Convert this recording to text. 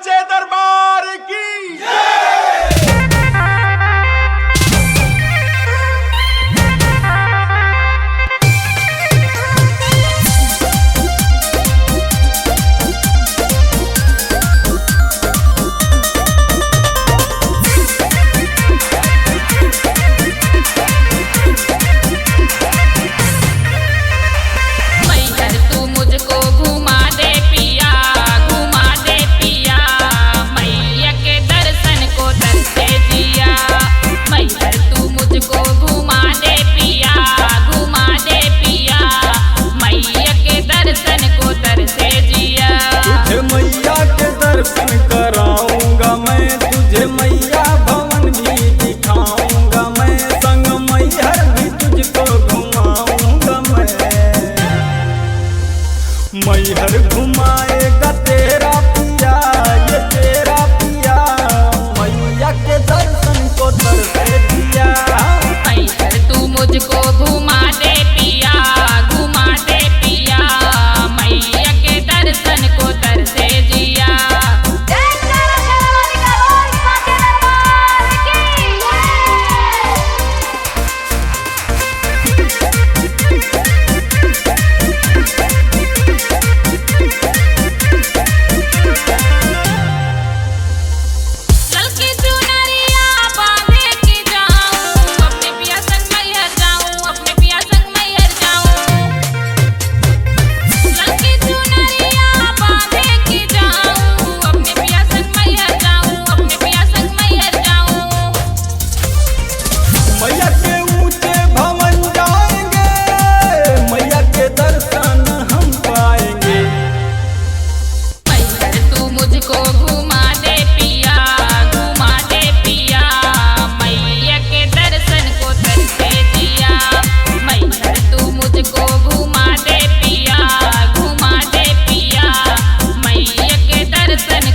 साचे दरबार की। मैहर तू मुझको घुमा दे पिया, घुमा दे पिया, मैया के दर्शन को तरसे जिया। मैहर तू मुझको घुमा दे पिया, घुमा दे पिया, मैया के दर्शन को तरसे जिया। तुझे मैया के दर्शन कराऊंगा मैं, तुझे मैया भवन भी दिखाऊंगा मैं, संग मैहर भी तुझको घुमाऊंगा मैं। मैहर घुमाएगा तेरा पिया, ये तेरा पिया, मैया के दर्शन को तरसे दिया। मैहर तू मुझको घुमा दे पिया, घुमा दे पिया, मैया के दर्शन को तरसे जिया। ललकी चुनरिया बांधे के जाऊं, अपने पिया संग मैहर जाऊं, अपने पिया संग मैहर जाऊं। ललकी चुनरिया बांधे के जाऊं, अपने पिया संग मैहर जाऊं, अपने पिया संग मैहर जाऊं। मैया के ऊंचे भवन जाएंगे, मैया के दर्शन हम पाएंगे। मैहर तू मुझको घुमा दे पिया, घुमा दे पिया, मैया के दर्शन को तरसे जिया। मैहर तू मुझको घुमा दे पिया, घुमा दे पिया, मैया के दर्शन